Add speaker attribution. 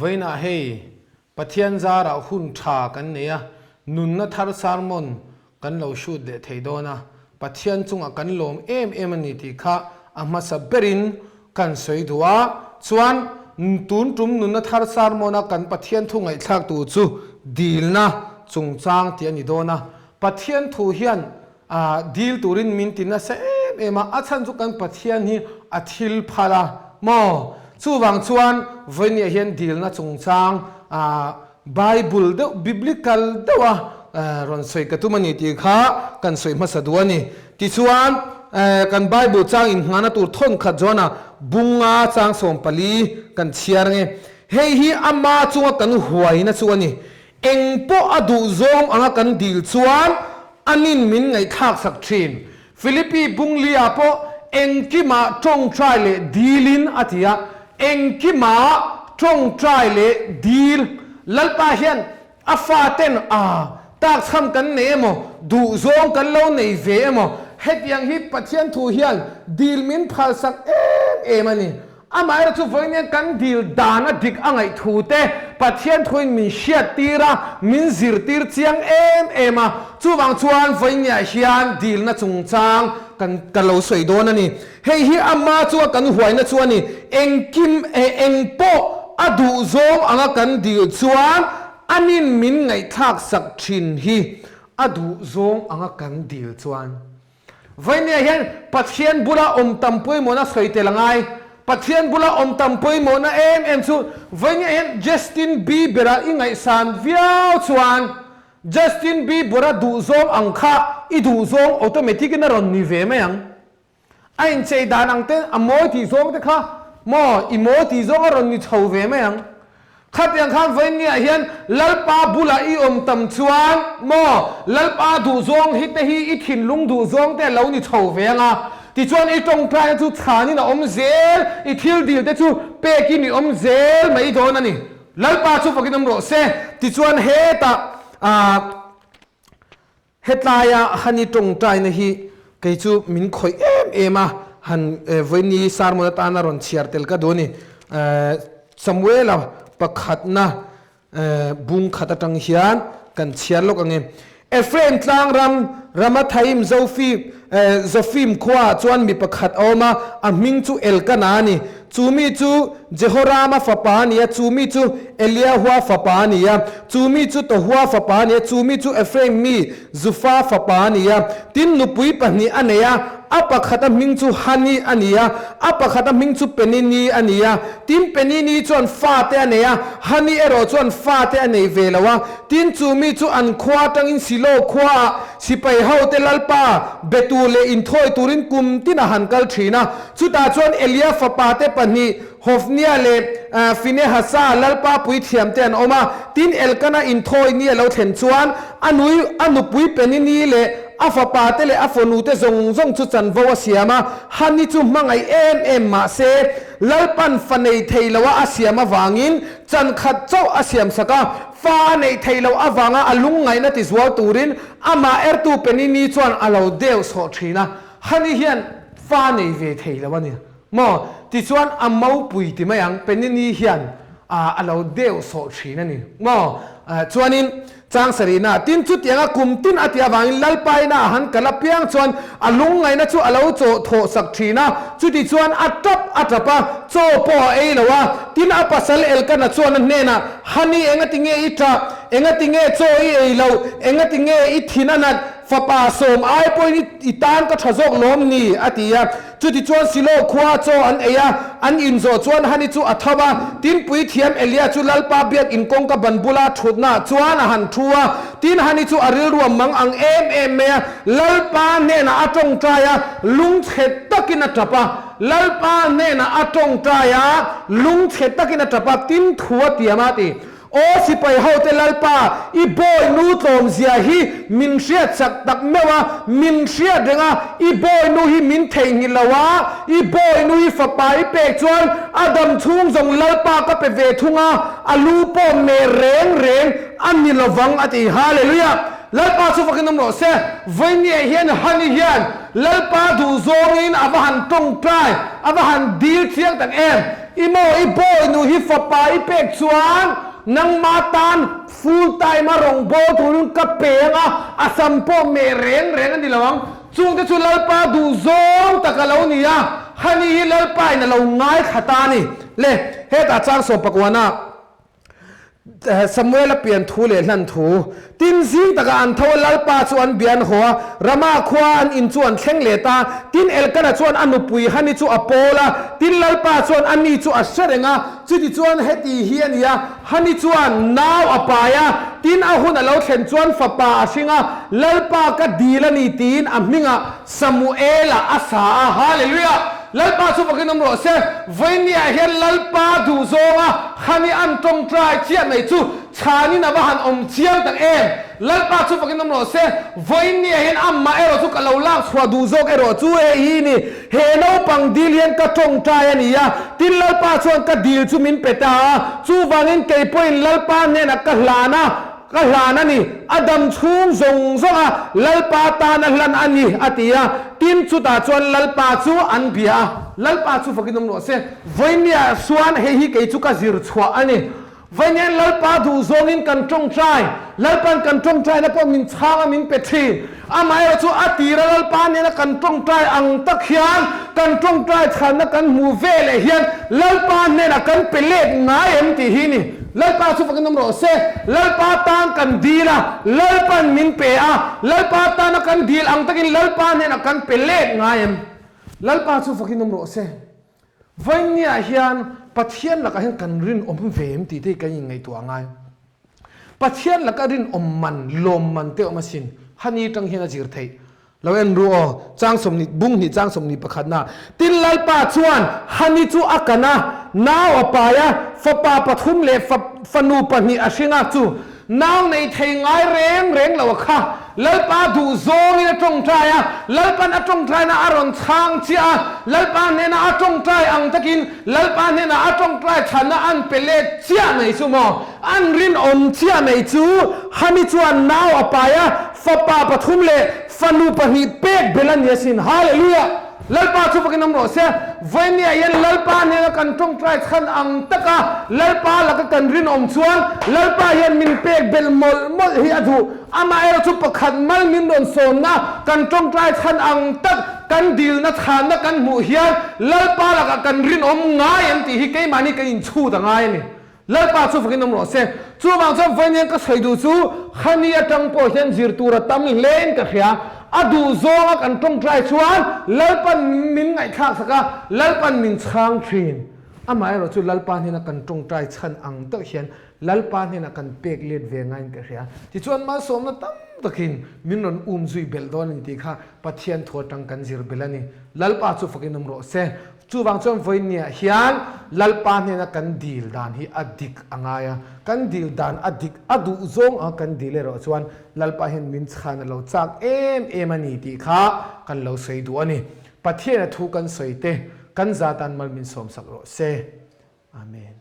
Speaker 1: Vawiinah hei Pathian zarah hun tha kan nei a, nunna thar sermon kan lo shoot leh thei dawn a, Pathian chungah kan lawm em em a ni tih kha a hmasa berin kan sawi duh a, chuan tun tum nunna thar sermon a kan Pathian thu ngaihthlak tur chu dilna chungchang tih a ni dawn a, Pathian thu hian dil turin min ti nasa em em a, a chhan chu kan Pathian hi a thil phal a maw? Chuvang chuan vawinia hian dilna chungchang Bible deuh, Biblical deuh a rawn sawi ka tum a ni tih kha kan sawi hmasa duh a ni. Tichuan kan Bible chang inngahna tur thawn khat zawn a bunga chang 14 kan chhiar nge. Hei hi ama chunga kan huaina chu a ni. Eng pawh a duh zawng anga kan dil chuan anin min ngaihthlak sak thin. Philippi Bunglia pawh engkimah tawngtai leh dilin a ti a, engkimah tawngtai leh dil. Lalpa hian a faten a takchham kan nei emaw, duh zawng kan lo nei ve emaw, hetiang hi Pathian thu hian dil min phalsak em em a ni. Amaherawh chu vawiin kan dil dan a dik a ngaih thu te Pathian thuin min hriat tir a, min zirtir chiang em em a. Chuvang chuan vawiinah hian dilna chungchang kan ka lo sawi dawn a ni. Hei hi ama chu a kan huaina chu a ni. Engkim eng pawh a duh zawng anga kan dil chuan anin min ngaihthlak sak thin hi a duh zawng anga kan dil chuan. Vawinia hian Pathian bula awm tam pawimawhna sawi tel a ngai. Pathian bula awm tam pawimawhna em em chu vawinia hian Justin Bieber-a i ngaihsan viau chuan Justin Bieber-a duhzawng ang kha i duhzawng automatic-in a rawn ni ve mai ang. A inchei dan ang te a mawi tih zawng te kha maw i mawi tih zawng a rawn ni chho ve mai ang. Khatiang khan vawiinniah hian Lalpa bulah i awm tam chuan maw Lalpa duhzawng hi te hi i thinlung duhzawng te a lo ni chho ve ang a, tichuan i tawngtaina chu chhanin a awm zel, i thil dil te chu pekin i awm zel mai dawn a ni. Lalpa chu fakin awm rawh se. Tichuan hetah ah Hetlaia han i tawngtaina hi kei chu min khawih em em a, han vawiini sermon atana rawn chhiar tel ka duh a ni. Samuela pakhatna bung khat atang hian kan chhiar lawk ang e. Ephraim tlang ram Ramathaim Zofim Zofim khuaah chuan mi pakhat a awm a, a hming chu Elkana a ni. Chu mi chu Jehorama fapa a ni a, chu mi chu Eliahua fapa a ni a, chu mi chu Tohua fapa a ni a, chu mi chu Ephraim mi Zufa fapa a ni a. Tin, nupui pahnih a nei a, a pakhata hming chu Hani a ni a, a pakhata hming chu Penini a ni a. Tin, Penini chuan fate a nei a, Hani erawh chuan fate a nei ve lo a. Tin, chu mi chu an khua atangin Silo khuaah sipai hote Lalpa be tur leh inthawi turin kum tin a han kal thin a. Chutah chuan Elia fapate pahnih, Hofnia leh Finehasa, Lalpa puithiamte an awm a. Tin, Elkana inthawi ni a lo thlen chuan, a nui, a nupui Penini leh a fapate leh a fanute zawng zawng chu chanvo a siam a. Hani chu hmangaih em em mah se, Lalpan fa nei thei loa a siam avangin chan khat chauh a siamsak a. Fa a neih theih loh avanga a lungngaihna tizual turin amah ertu Penini chuan a lo deuh sawh thin a. Hani hian fa nei ve thei lo a ni maw? Tichuan a mopui ti mai ang, Penini hian a lo deuh sawh thin a ni maw? Chuanin chang sarihna, tin chutianga kum tin a tih avangin Lalpaina a han kal apiang chuan a lungngaihna chu a lo chaw thawh sak thin a, chutichuan a tap a tap a, chaw pawh a ei lo a. Tin a pasal Elkana chuan a hnenah, Hani engatinge i tah? Engatinge chaw i ei loh? Engatinge i thin a nat? Fapa sawm ai pawhin i tan ka tha zawk lawm ni? a ti a. Chutichuan Silo khua chaw an ei a, an inzawh chuan Hani chu a tho a. Tin, puithiam Elia chu Lalpa biakin kawngka ban bula thutnaah chuan a han thu a. Tin, Hani chu a rilru a mang ang em em mai a, Lalpa hnenah a tawngtai a, lungchhe takin a tap a. Lalpa hnenah a tawngtai a, lungchhe takin a tap a, tin thu a tiam a, a ti. Aw sipai hote Lalpa, i bawi nu tlawmzia hi min hriatsak tak meuh a, min hriat reng a, i bawi nu hi min theihnghilh lo a, i bawi nu hi fapa i pek chuan a dam chhung zawng Lalpa ka pe ve thung a, a lu pawh meh reng reng a ni lovang a ti. Hallelujah! Lalpa chu vakin awm rawh se. Vawinia hian Hani hian Lalpa duh zawngin a va han tawngtai, a va han dil chiang tak em! I maw i bawinu hi fapa i pek chuan nangma tan full time a rawngbâwl turin ka pe ang a, a sam pawh meh reng reng a ni lo ang. Chungte chu Lalpa duh zawng tak a lo ni a, hani hi Lalpa in a lo ngaithla ta a ni. Le, hetah chang sawmpakuana Samuela pian thu leh hlan thu. Tin, zing takah an tho a, Lalpa chu an bia an haw a, Rama khua an in chu an thleng leh ta. Tin, Elkana chuan a nupui Hani chu a pawl a, tin, Lalpa chuan a ni chu a hre reng a. Chutichuan heti hi a ni a, Hani chuan nau a pai a, tin, a hun a lo thlen chuan fapa a hring a, Lalpa ka dil a ni tiin a hmingah Samuela a sa a. Hallelujah! Lalpa chu fakin awm rawh se. Vawinia hian Lalpa duh zawnga Hani an tawngtai chiah mai chu chhanin a va han awm chiang tak em! Lalpa chu fakin awm rawh se. Vawinia hian amah erawh chu ka lo lak chhuah duh zawk erawh chu hei hi ni. He naupang dil hian ka tawngtai a ni a, tin Lalpa chuan ka dil chu min pe ta a, chuvangin kei pawhin Lalpa hnenah ka hlan a, Ka hlan a ni, a dam chhung zawng zawng a Lalpa tan a hlan a ni, a ti a. Tin, chutah chuan Lalpa chu an bia a. Lalpa chu fakin awm rawh se. Vawinia chuan hei hi kei chu ka zir chhuah a ni. Vawinia Lalpa duh zawngin kan tawngtai. Lalpa'n kan tawngtaina pawh min chhang a, min pe thin. Amaherawh chu a tira Lalpa nena kan tawngtai ang tak hian kan tawngtai chhanna kan hmuh ve leh hian Lalpa hnenah kan pe let ngai em tih hi ni. Lalpa chu fakin awm rawh se. Lalpa tan kan dil a, Lalpa'n min pe a, Lalpa tana kan dil ang takin Lalpa hnenah kan pe let ngai em? Lalpa chu fakin awm rawh se. Vawinia hian Pathian lakah hian kan rinawm ve em tih te hi kan inngaihtuah ngai. Pathian laka rinawm man, lawm man te awm asin. Hani tang hian a zir theih. Lo en ru aw, chang sawmhnih, bung hnih chang 21 na. Tin Lalpa chuan Hani chu a kan a, nau a pai a, fapa pathum leh fanu pahnih a hring a, chu Nau nei thei ngai reng reng lo a kha. Lalpa duh zawngin a tawngtai a, Lalpan a tawngtaina a rawn chhang chiah a, Lalpa hnena a tawngtai ang takin Lalpa hnena a tawngtai chhanna an pe let chiah mai chu maw? An rinawm chiah mai chu Hani chuan nau a pai a, fapa pathum leh fanu pahnih pek belh a ni asin. Hallelujah! Lalpa chu fakin awm rawh se. Vawinia hian Lalpa hnena kan tawngtai chhan ang taka Lalpa laka kan rinawm chuan Lalpa hian min pek belh mawlh mawlh hi a duh. Amaherawh chu pakhat mal min rawn sawnna kan tawngtai chhan ang tak kan dilna chhanna kan hmuh hian Lalpa lakah kan rinawm ngai em tih hi keimahni kan inchhut a ngai a ni. Lalpa chu fakin awm rawh se. Chuvang chuan vawiin ka sawi duh chu Hani atang pawh hian zir tur a tam hlein ka hria. A duh zawnga kan tawngtai chuan Lalpan min ngaihthlak sak a, Lalpan min chhang thin. Amaherawh chu Lalpa hnena kan tawngtai chhan ang deuh hian Lalpa hnenah kan pek let ve ngaiin ka hria. Tichuan malsawmna tam takin min rawn um zui belh dawn a ni tih kha Pathian thu atang kan zir belh a ni. Lalpa chu fakin awm rawh se. Chuvang chuan vawinia hian Lalpa hnena kan dil dan hi a dik a ngai a, kan dil dan a dik a duh zawng anga kan dil erawh chuan Lalpa hian min chhan a lo chak em em a ni tih kha kan lo sawi duh a ni. Pathian a thu kan sawi te kan za tan mal min sawmsak rawh se. Amen.